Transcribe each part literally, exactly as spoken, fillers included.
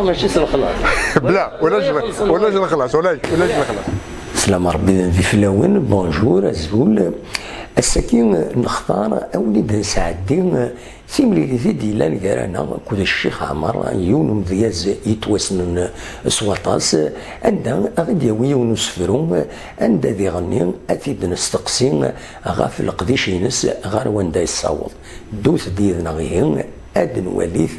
Mačči s lexlaṣ. Bla, ulac, ulac lexlaṣ, ulac, ulac lexlaṣ. Slam Rebbi d fell-awen, bonjour, azul. Ass-agi nextar awen-id nesɛeddi timlilit i d-yellan gar-aneɣ akked Ccix Ɛmer, yiwen umedyaz yettwassnen s waṭas, anda aɣ-id-yawi yiwen usefru, anda diɣenni ad t-id-nesteqsi ɣef leqdic-ines ɣer wanda yessaweḍ. Ddut-d yid-neɣ ihi, ad nwali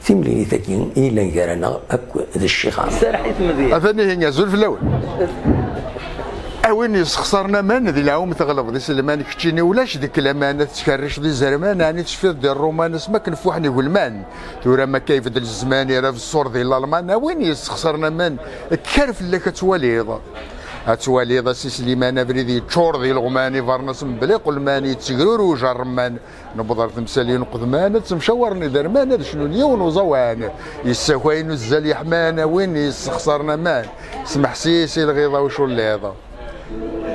timlilit-agi i yellan gar-aneɣ akk d Ccix Ɛmer. Serreḥ i tmedyazt. Atan ihi, azul fell-awen. A win yessexṣaren aman, di lɛum teɣleḍ, d iselman keččini, ulac deg laman, ad tettkerriceḍ izerman, ɛni tecfiḍ di Ṛṛuman, asmi akken fuḥen igelman. Tura ma akka ibeddel zzman, ira beṣṣur di Lalman, a win yessexṣaren aman, kker fell-ak ad twaliḍ. Ad twaliḍ a Si Sliman, abrid yeččur d ileɣman, ibernas mebla iqelman, yettegruruj ṛṛemman. Newweḍ ɣer temsal n uqedman, ad ttemcawaren iderman, ad cnun yiwen uẓawan. Yessakayen uzzal yeḥman, a win yessexṣaren aman, smeḥsis i lɣiḍa uculliḍ.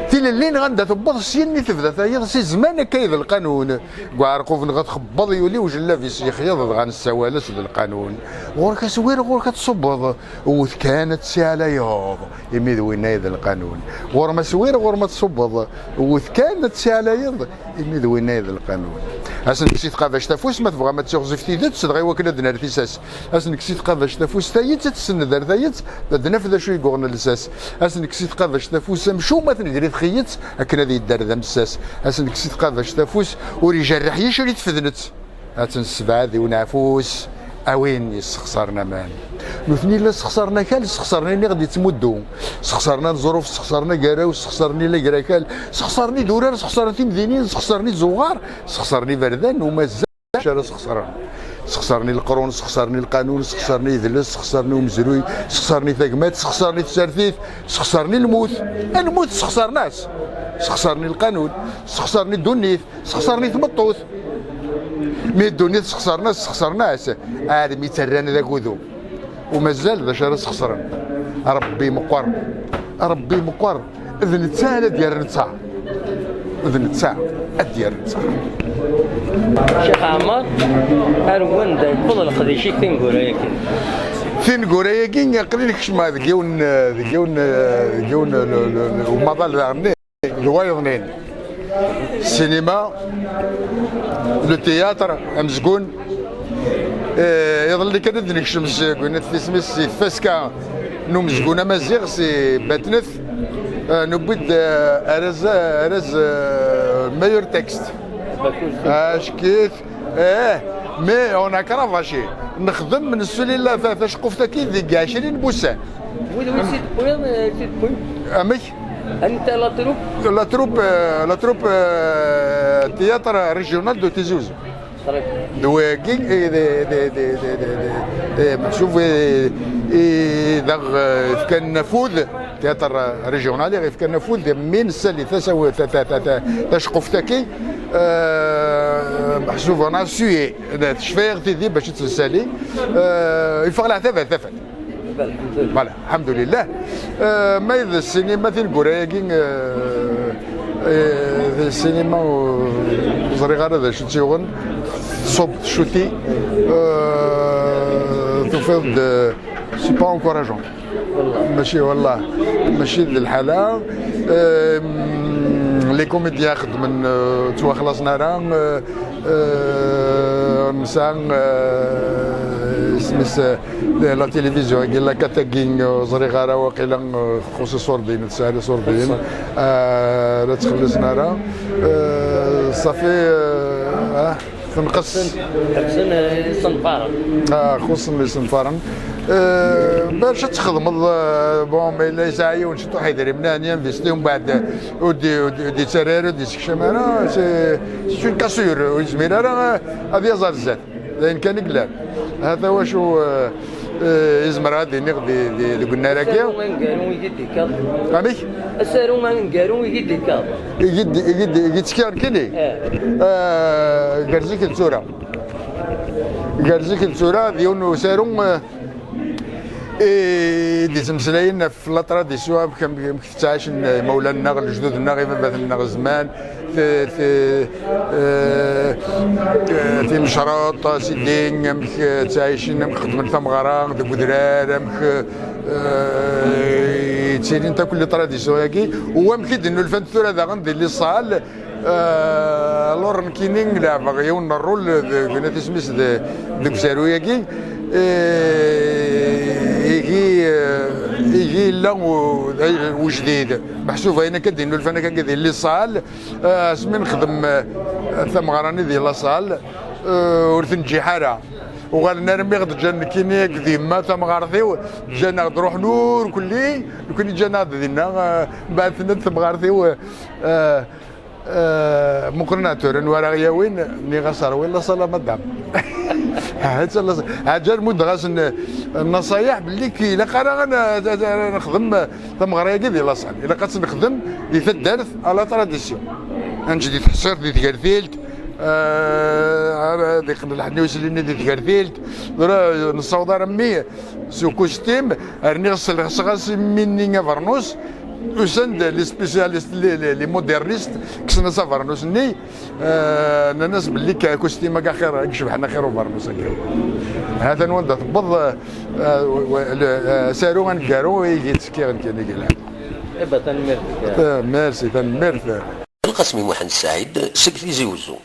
Tilelli neɣ anda tewweḍ, syin i tebda tayeḍ, si zzman akka i d lqanun. Deg uɛerqub neɣ ad txebbeḍ, yuli ujellab-is yexyeḍ, dɣa nessawal-as d lqanun. Ɣur-k aswir, ɣur-k ad tṣubbeḍ, wwet kan ad tessiɛlayeḍ, imi d winna i d lqanun. Ɣur-m aswir, ɣur-m ad tṣubbeḍ, wwet kan ad tessiɛlayeḍ, imi d winna i d lqanun. Ad s-nekkes i tqabact afus, ma tebɣam ad tiɣzif tidet, dɣa i wakken ad d-nerr tissas. Ad s-nekkes i tqabact afus tayet, ad tessenned ar tayet, ad naf d acu i yuɣen lsas. Ad s-nekkes i tqabact afus amcum, ad t-negri txiyet, akken ad yedder d amessas. Ad s-nekkes i tqabact afus, ur ijerreḥ yiccer i tfednet. Ad tt-nessebɛed i uneɛfus, a win yessexṣaren aman. Nutni la sexṣaren akal, sexṣaren-ini ɣ-d-yettmuddu. Sexṣaren aneẓruf, sexṣaren agaraw, sexṣaren-i lagrakal, sexṣaren idurar, sexṣaren timdinin, sexṣaren izuɣar, sexṣaren iberdan, u mazal acu ara sexṣaren. Sexṣaren i leqrun, sexṣaren i lqanun, sexṣaren i idles, sexṣaren i umezruy, sexṣaren i tagmat, sexṣaren i tsertit, sexṣaren i lmut. A lmut sexṣaren-as. Sexṣaren i lqanun, sexṣaren i ddunit, sexṣaren i tmeṭṭut. Mi ddunit sexṣaren-as, sexṣaren-as, armi tt-rran d agudu. U mazal d acu ara sxeṣren. Ṛebbi meqqer, Ṛebbi meqqer, d netta ara d-yerren ttaṛ. D netta ad d-yerren ttaṛ. Ccix Ɛmer, ar wanda yewweḍ leqdic-ik tineggura-agi? Tineggura-agi, aql-i nekcem deg yiwen, deg yiwen, deg yiwen, le, le, le, umaḍal daɣen. D wayeḍnin. Ssinima, le théâtre, amezgun. Eh, iḍelli kan ad d-nekcem seg winat tismi si tfaska n umezgun amaziɣ si Batnet. Eh, newwi-d, eh, arraz, arraz, eh, meilleur texte. Acek-it, eh, mais on a cravaché. Nexdem, nessuli la, ta-, taceqquft-agi deg ɛecrin n wussan. Wid, wid si d-tewwiḍ, eh, si d-tewwiḍ? Amek? Anta la troupe? La troupe, euh, la troupe, euh, théâtre régional de Tizi Ouzou. D wagi, eh, d, d, d, d, d, d, eh, meḥsub, eh, eh, daɣ, eh, fkan afud, théâtre régional, i fkan afud, mi nessali tasaw-, ta-, ta-, ta-, ta-, taceqquft-agi, eh, meḥsub, on a sué, tecfa-yaɣ tidi bac ad tt-nessali, eh, yeffeɣ leɛtab ar tafat. Voilà, lḥemdulillah. Euh, ma d ssinima tineggura-agi, euh, euh, d ssinima ur ẓriɣ ara d acu tt-yuɣen, tṣubb tcuti, euh, tufiḍ-d, c'est pas encourageant. Mačči, wallah, mačči d lḥala. Euh, les comédiens xeddmen, euh, ttwaxlaṣen ara, euh, euh, nesɛa, euh, isem-is, euh, la télévision-agi, la quatre-agi, ur ẓriɣ ara, waqila, eh, txuṣṣ iṣurdiyen, tesɛa iṣurdiyen. Eh, la ttxelliṣen ara. Eh, ṣafi, eh, ah, tenqes. Ḥebsen, ḥebsen, eh, isenfaren. Ah, xuṣṣen isenfaren. Eh, bac ad txedmeḍ, eh, bon, ma yella yesɛa yiwen ciṭuḥ idrimen, ɛni investi, umbeɛd ur d-, ur d-, ur d-yettarra ara, ur d-yessekcam ara, c'est, c'est une cassure, ur yezmir ara, eh, ad yaẓ ar zdat. D ayen kan i yellan. Hata wacu, eh, eh, i zemreɣ ad iniɣ di, di, deg unnar-agi. Asaru aneggaru i d-ikkaḍ. Amek? Asaru aneggaru i d-ikkaḍ. I d-, i d-, i d-tefkiḍ nekkini? Eh. Eh, gar zik d tura. Gar zik d tura, d yiwen n usaru, eh, i d-yettmeslayen ɣef la tradition, amek, amek, amek tettɛicen imawlan-nneɣ, lejdud-nneɣ, ibabaten-nneɣ zman, T- t- eh, eh, timecraḍ, sidi, amek, eh, ttɛicen, amek xeddmen tameɣra deg udrar, amek, eh, ttilint akk les traditions-agi, u amek i d-nnulfant tura daɣen di les salles. Eh, alors nekkini leɛbeɣ yiwen n rôle deg, deg isem-is de-, deg usaru-agi. Eh, igi, eh, igi yella u-, ujdid, meḥsub ayen akka d-innulfan akka di les salles. Eh, asmi nexdem, eh, tameɣra-nni di la salle, eh, ur tenǧiḥ ara. Uɣalen armi ɣ-d-ǧǧan nekkini akked yemma tamɣart-iw, ǧǧan-aɣ-d ruḥen ur kulli, nekkini ǧǧan-aɣ-d dinna, eh, mbeɛd tenna-d temɣart-iw, eh, eh, muqlen tura n wara ɣ-yawin, nniɣ-as rwi la salle a madame. Hatta la salle. Ɛǧal muddeɣ-asen, eh, nnaṣayeḥ belli k-, ilaq ara ad n-, ad, ad, ad nexdem, eh, tameɣra-agi di la salle. Ilaq ad tt-nexdem di taddart à la tradition. Ad neǧǧ di teḥṣirt, di tgertilt, eh, ara ad iqqen lḥenni uselli-nni di tgertilt. Tura nessaweḍ armi s ukustim, rniɣ selxeɣ-as imi-nni abernus, usan-d les spécialistes, les, les, les modernistes, kksen-as abernus-nni, eh, nnan-as belli k-, akustim-agi axir, i icebḥen axir ubernus-agi. Ha-t-an wanda tewweḍ, eh, eh, le, eh, asaru aneggaru i yi-d-tekkiɣ nekkini, igilan. Iba, tanemmirt. Eh, merci, tanemmirt. Lqasmi Muḥend Saɛid seg Tizi Wezzu.